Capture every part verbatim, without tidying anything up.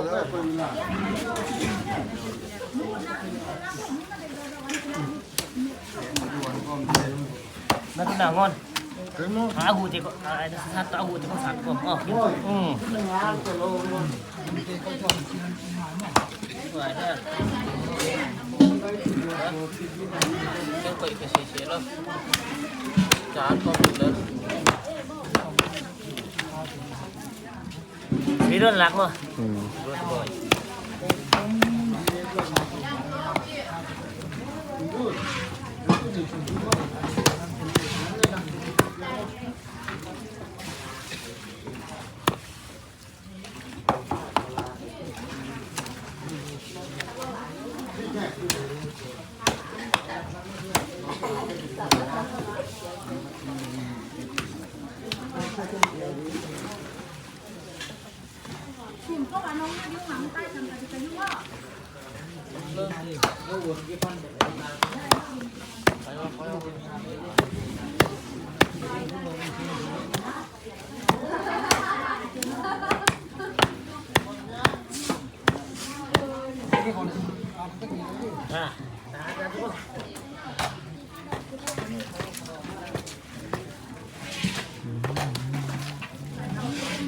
Na tu na ngon. Aku tengok, ah, ada satu aku tengok satu. Oh, hmm. Video lak mo. Hmm.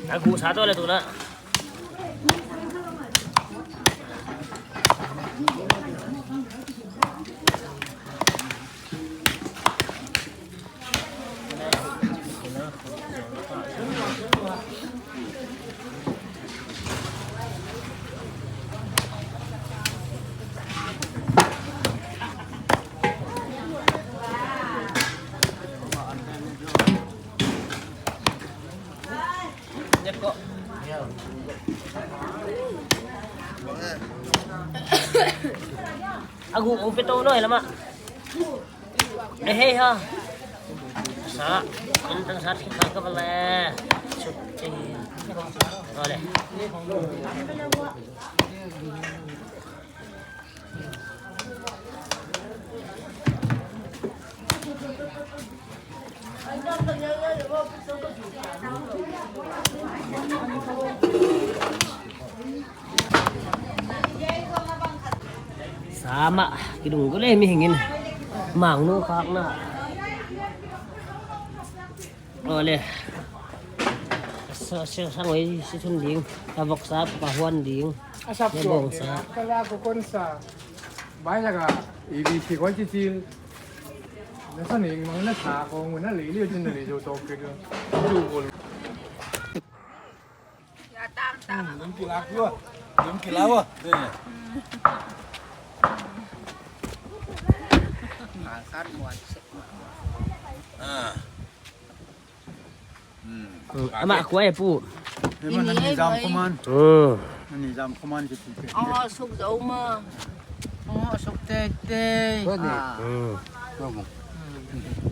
Aku satu lah tu nak. Aku, aku peto no, helama. Eh, hei, ha. Sa, enten sa, kita ke boleh. Syuting. Boleh. Sama, kidung ko le mihingin. Mangnu khak na. Ole. Sa, sa, sa ngoi si thun ding. Sa vok sa, pa huan ding. Asap tu. Bong sa. Kala ko kon sa. Bai laga, ibi si koi chichil. Na sa ning mang na sa ko ngun na lei lei chin na lei jo tok ke jo. Ju bol. Dum kila kua. Dum kila wa. Ah. Hmm. Ama kuai pu. Ini ni jam kuman. Hmm. Ni jam kuman kita. Oh, suk jauh mah. Oh, suk tete. Hmm.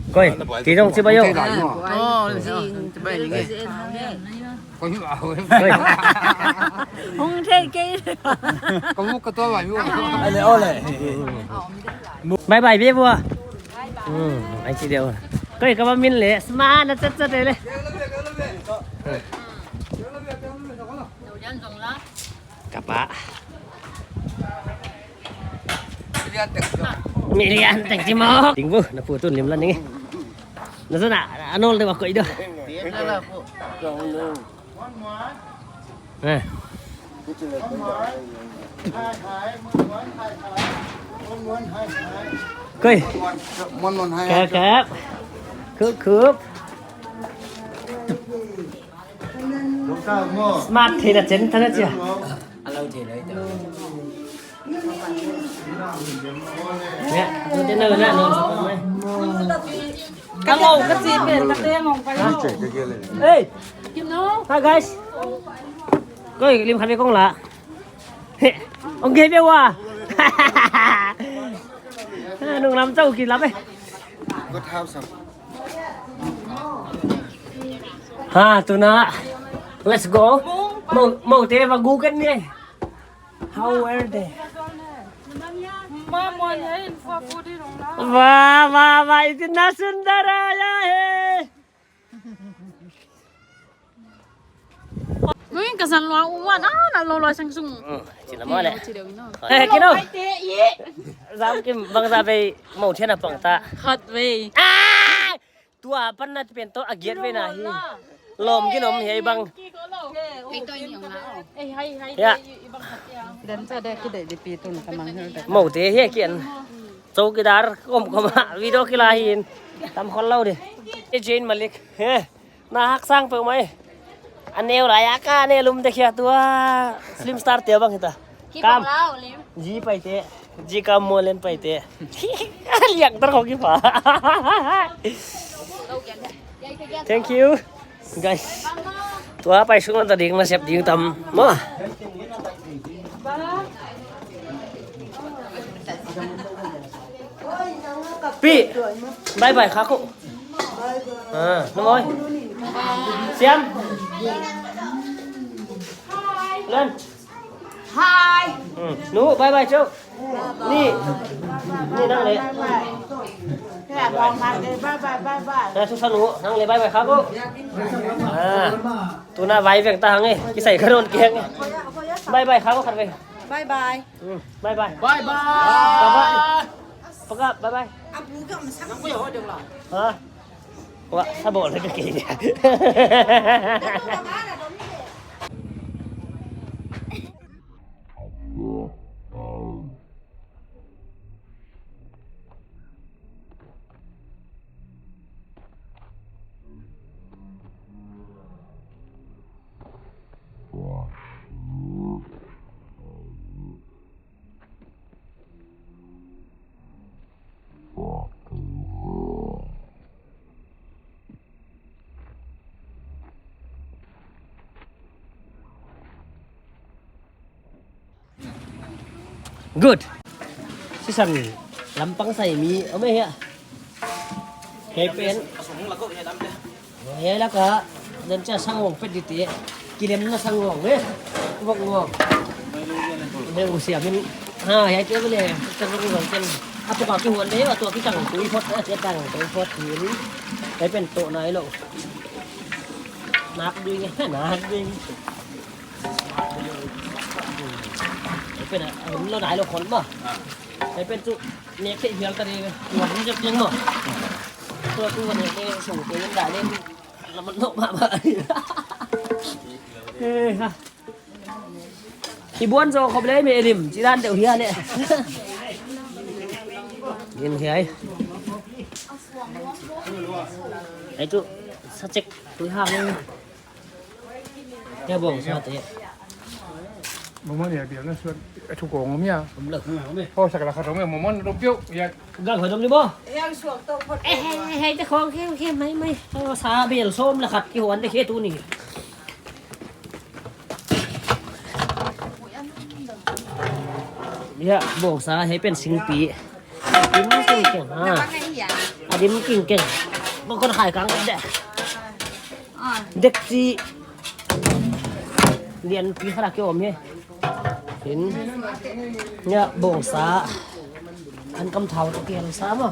Koi, ti dong si bayo. Oh, si bayo. Koi. Hong thei kei. Kamu ketua bayo. Ale, ole. Bye bye, bye bye. Hmm, ai si dia. Koi, kaba min le, sma na chat chat le. Kapa. Milian tek timok. Tingbu, na putun lim lan ni. Na sana, anol de wako ido. Eh. Koi. Mon mon hai. Kap, kap. Kup, kup. Smart thei na chen thana chia. Alo thei lai ta. Ya, tu tena na non sa mai. Ka ngau ka chi pen ka te ngong pai. Hey. Hi guys. Koi lim khan kong la. Ong ke be wa. Nung lam chau ki lam eh. Good house. Ha, tuna. Let's go. Mo, mo te ba gu kan ni. How were they? Wah, wah, wah, itna sundar aaya hai. Ui, ka zan lua u wan, ah, na lo lua sang sung. Hmm, chin la mo le. Chi deuh, chi deuh, no. He, kino. Zam kim bang za bei mo thian a pang ta. Khat bei. Ah! Tua pan na pen to a giat ve na hi. Lom ki nom hei bang. Hei to i ong la. Ei, hai, hai, ya. Ei, i bang khat ya. Dan sa de ki de di pi tun ka mang hel de. Mo te he kian. Chowkidar kom kom a video kila hin. Tam khol lo de. E Jane Malik. He. Na hak sang pe mai. Aneu la ya ka ne lum de khia tua. Film star te bang hita. Ki kam. Bang lau lim. Ji paite. Ji kam molen paite. Liak dar ko ki pa. Thank you, guys. Tua pai sung ta ding na sep ding tam. Mo. Pi. Bye bye kha ko. Ah, nu moi. Siam. Len. Hi. Hmm. Nu, bye bye, chau. Ni. Ni nang le. Bye bye, bye bye, bye bye. Na, tu sa nu, nang le bye bye kha ko. Ah. Tu na bye bye ta hang e. Kisai karon ki hang e. Bye bye kha ko khat ve. Bye bye. Hmm. Bye bye. Bye bye. Bye bye. Paka, bye bye. Ha? Wa, sa bol le ka ke. Good. Sisan lampang sai mi, ome ya. Hei pen. Hei la ka, dan cha sang wong pet di te. Kilem na sang wong, eh. Wong wong. Hei u sia min. Ha, hei te bele. Cha wong wong ken. Apo ka ki huan de, ato ki tang tui phot, eh, tang tui phot ni. Hei pen to nai lo. Nak dui, nak dui. Hei pen a, lo nai lo khol ma. Hei pen chu nek thei hial ta di ve. Tua hong jep leng maw. Tua tu nek thei sung thei dai leng. La man nok mahmah. Eh, ha. I buan zo khop lei me lim. Chi dan deuh hia le. Din hiai. Hei chu sa chek tui hang. Hei bawngsa te. Momon ya bial na suan. Thu kong om ya. Om lo. Ho sak la khat om ya momon dom piu ya. Gang khat om ni bo. Yang suak to phot. Eh, hei, hei, te khong khe, khe mai, mai. Ho sa bial som la khat ki huan de khe tu ni. Ya, bawngsa hei pen singpi. Dim kingkeng, ha. A dim kingkeng. Bang kon khai kang de. Dek chi. Lian pi khara ki om he. Hin. Ya, bawngsa. An kam thau to kel sa ma.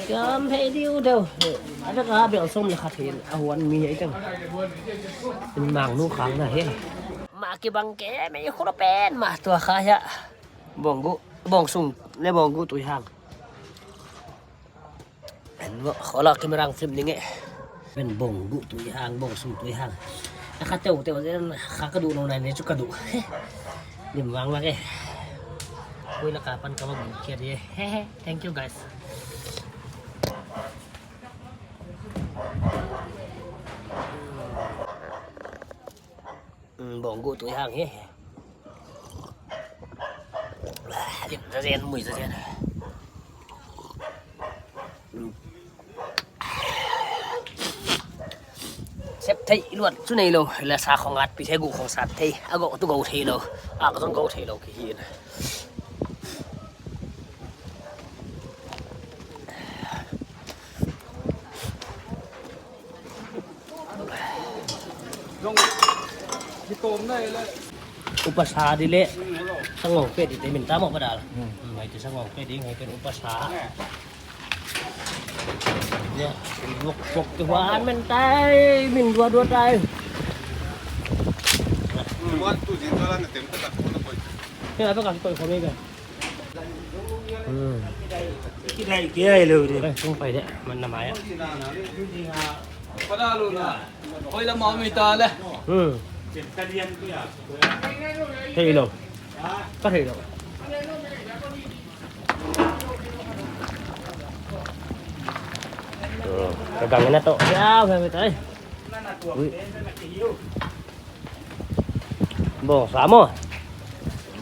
Kam hei diu deuh. A da ka bel som le khat hin. A huan mi hei teng. Hin mang nu khang na he. Ma ki bang ke me khu pen ma tua kha ya. Bawnggu, bawngsung le bawnggu tui hang. En mo, khola camera film ning e. Pen bawnggu tui hang, bawngsung tui hang. A kha teu teu zen kha ka duh nou nai ne chu ka duh. Lim vang vang e. Ui la ka pan ka bawnggu kia di e. Thank you guys. Mm, bawnggu tui hang he. Lim zazen, mui zazen. Mm. Sep thei luat chu nei lo, la sa khong at pi thei gu khong sat thei, a go tu go thei lo, a go go thei lo ki hin. Upa sa di le. Sangong pe di te min ta mo padal. Hmm. Hmm, mai te sangong pe di ngai pen upa sa. Ya, wok wok te huan men tai, min dua dua tai. Hei, apa kau koi kau mega? Hmm. Kidai kia ilo de. Eh, sung pai de, man na mai. Pada lu na. Oi la mau mi ta le. Hmm. Thei lo. Ka thei lo. Hmm. Ka gang na to. Ya, ba mi tai. Ui. Bawngsa maw.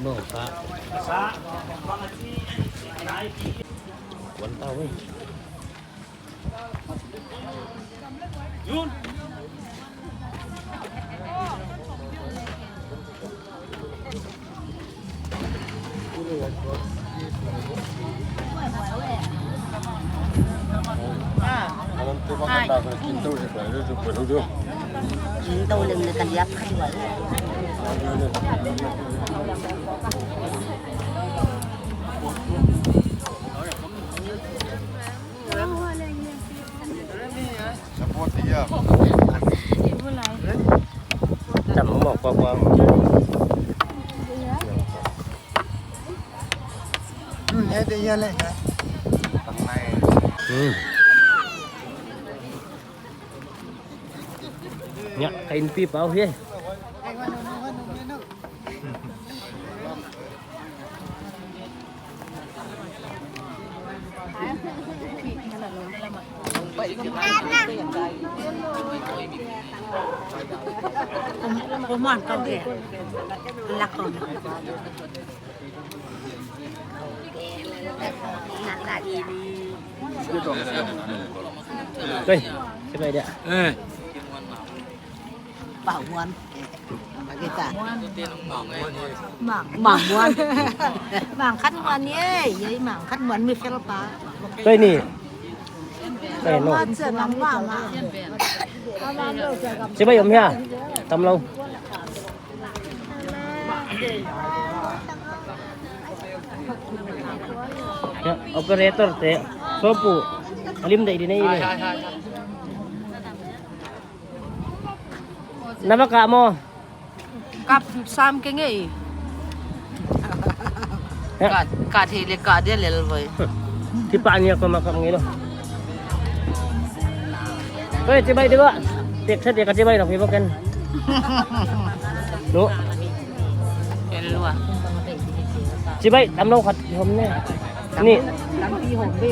Bawngsa. Kuan ta wei. Kin tou leng le ka liap kha duai. Tam mo kwa kwa. Hmm, eh, de ya le. Hmm. Nya, ka inpi pau hi. Kuman kau dia. Lakon. Tui, siapa dia? Eh. Bang Muan. Bagi ta. Mang. Mang Muan. Mang Khan Muan ye, ye Mang Khan Muan mi fel pa. Tui ni. Tui no. Mang Muan se Mang Muan. Siapa om hia? Tam lo. Ya, operator te. Sopu. Alim dai di nei ni. Napa ka mo? Kap sam ke ngei. Ya. Ka, ka thei le ka dia lel voi. Ti pa ni ko ma kap ngei lo. Oi, chibai di ba? Tek sa tek chibai na ko ken. No. Ken lua. Chibai, tam lo khat hom ne. Ni. Lampi hom be.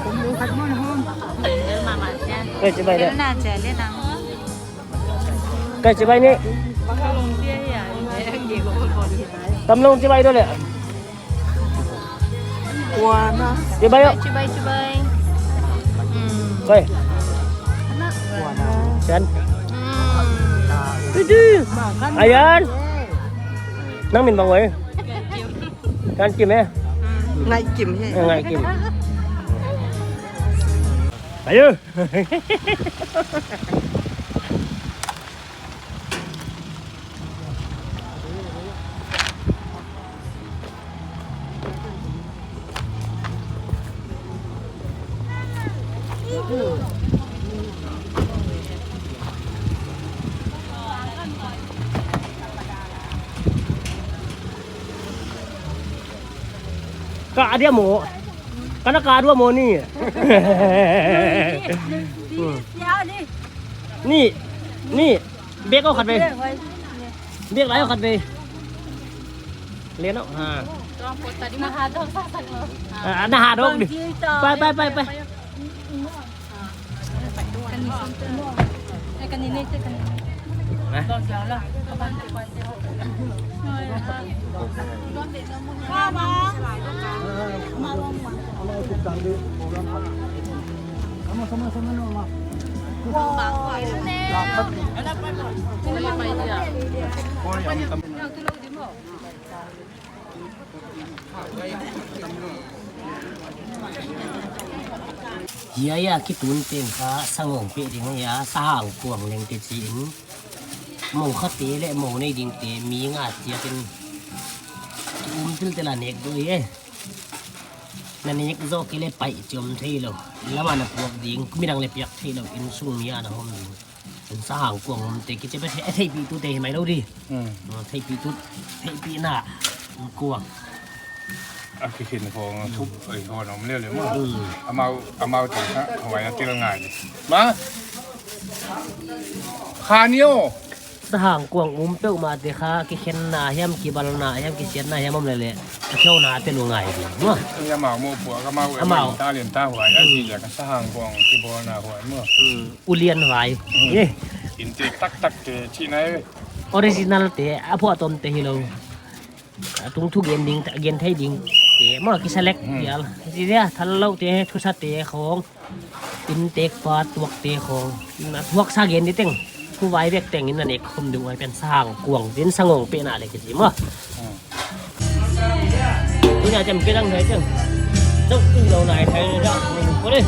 Ken lua khat mon hom. Oi, chibai de. Ken na chale na. Kai chibai ni. Tam lo chibai do le. Chibai yo. Chibai, chibai. Hmm. Kai. Chan. Hmm. Ayan. Nang min bang wai. Kan kim eh. Ngai kim he. Eh, ngai kim. Ayo. Ka dia mo. Kana ka dua mo ni. Ni. Ni. Ni. Bek au khat ve. Bek lai au khat ve. Len au. Ha. Na ha dok sak sak lo. Ah, na ha dok di. Pai, pai, pai, pai. Hiai a kitun teng kha sangawng peh ding ahi a, sahang kuang leng te chi in. Mou kha te leh mou nei ding te mi nga chiat in. Um til te la nek doi e. Na nek zou kei leh pai chi om thei lou. Lam a na puak ding, midang leh piak thei lou, innsung mi a na hawm ding. Sahang kuang om te kichi bek, eh, theihpihtute hi mai lou di. Hmm. Ah, theihpihtu, theihpihna kuang. A kikhen khong thup, ei, khong om lel lel maw. Hmm. Amau, amau te kha, huai a thil ngai di. Ma? Kha ni aw. Sahang kuang um peuhmah te kha, kikhenna hiam, kibalna hiam, kisiatna hiam om leh leh, a chona te lu ngai di maw. Ei, amau mo pua, ka mau, amau. Talent ta huai, a, hmm, chi ja ka sahang kuang kibawlna huai maw. Hmm. Ulian vai. Hmm. Eh. Intek taktak te chihna e. Original te, a phuahtawm te hilou. A tung thu gen ding, gen thei ding te maw, kiselect, hmm, dial. Chi dia, thallou te, thusa te khong. Intek pa tuak te khong. Na tuak sa gen di teng. Thu vai bek teng in na nek khum ding huai pen sahang kuang. Din sangong pe na le kichi maw. Hmm. Tuni a chem ke dang thei chang. Chau tu lo nai thei da. Ko le.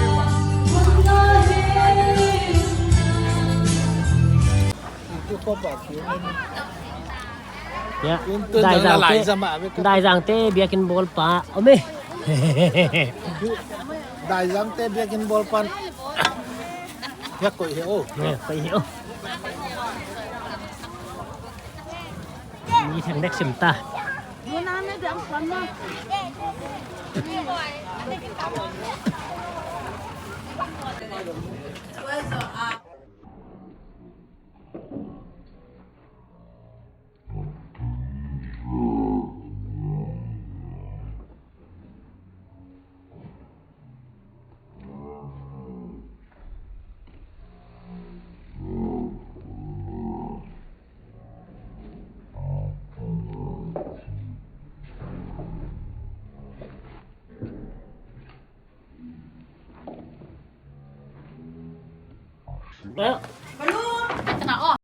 Ya. Daizang te, Daizang te biakin bawl pa. Om e. Daizang te biakin bawl pan. Ya, koih hi o. Ya, koih hi o. Ni theng dek sim ta. Ah,